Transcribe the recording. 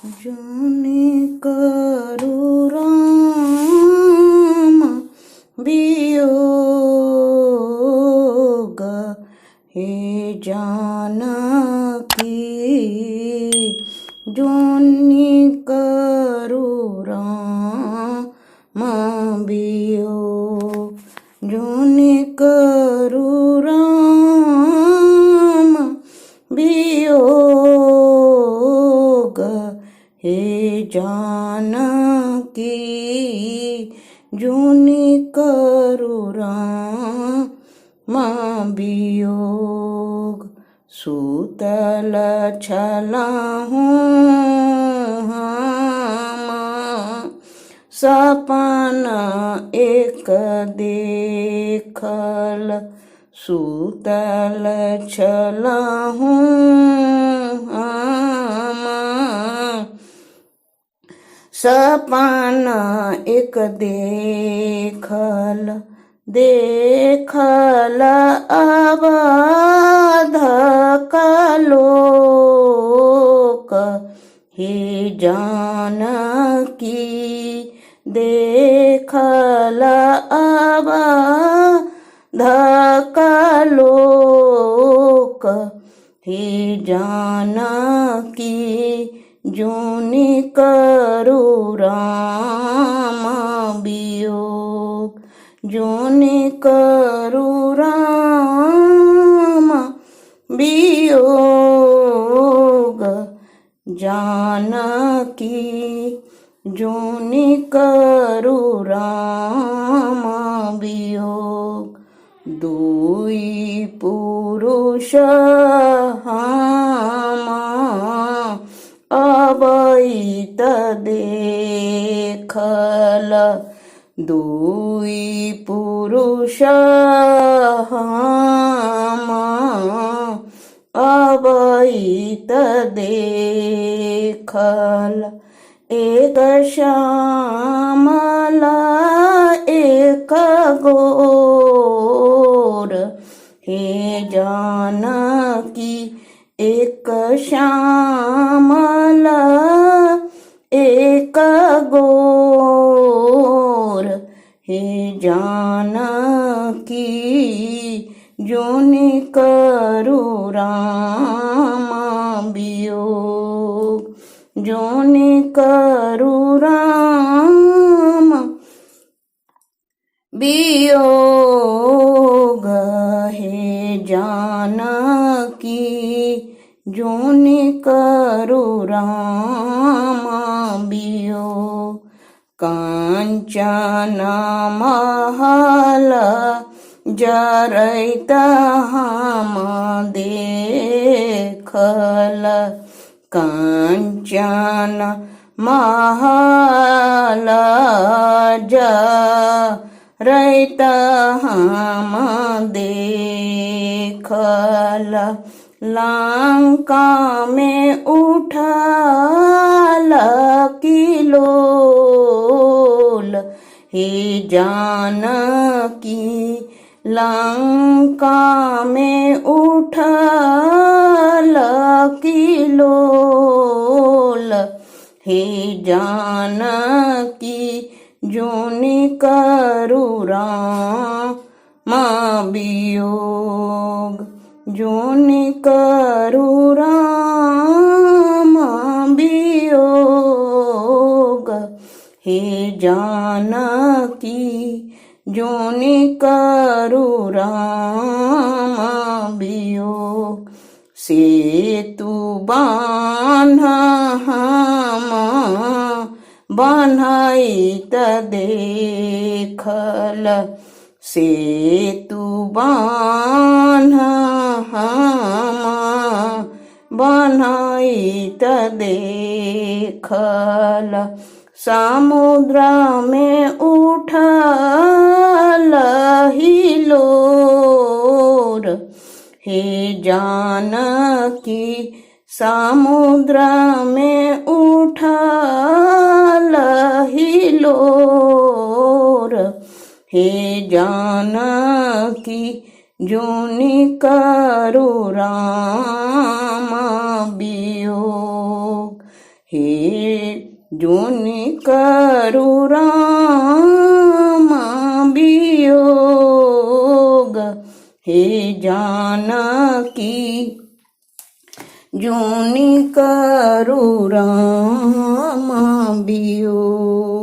जुनि करू राम वियोग, हे जानकी जुनि करू राम वियोग, जुनि करू राम वियोग, हे जानकी जुनि करू राम वियोग। सुतल छलहुँ हम सपन एक देखल, सुतल छलहुँ हम सपन एक देखल, देखल अवध लोक, हे जानकी देखल अवध लोक, हे जानकी जुनि करू राम वियोग, जुनि करू राम वियोग, जानकी जुनि करू राम वियोग। दुई पुरुष हम अबैत देखल, दुई पुरुष हम अबैत देखल, एक श्यामल एक गोर, हे जानकी एक श्यामल एक गोर, हे जानकी जुनि करू राम वियोग, जुनि करू राम वियोग, हे जानकी जुनि करू राम वियोग। कांचन महल जरैत हम देखल, कांचन महल जरैत हम देखल, लंका में उठल किलोल, हे जानकी लंका में उठल किलोल, हे जानकी जुनि करू राम वियोग, जुनि करू राम वियोग, हे जानकी जुनि करू राम वियोग। सेतु बान्ह हम बान्हैत देखल, सेतु बान्ह हम बान्हैत देखल, समुद्र में उठल हिलोर, हे जानकी समुद्र में उठल हिलोर, हे जानकी जुनि करू राम वियोग, हे जुनि करू राम वियोग, हे जानकी, जुनि करू राम वियोग।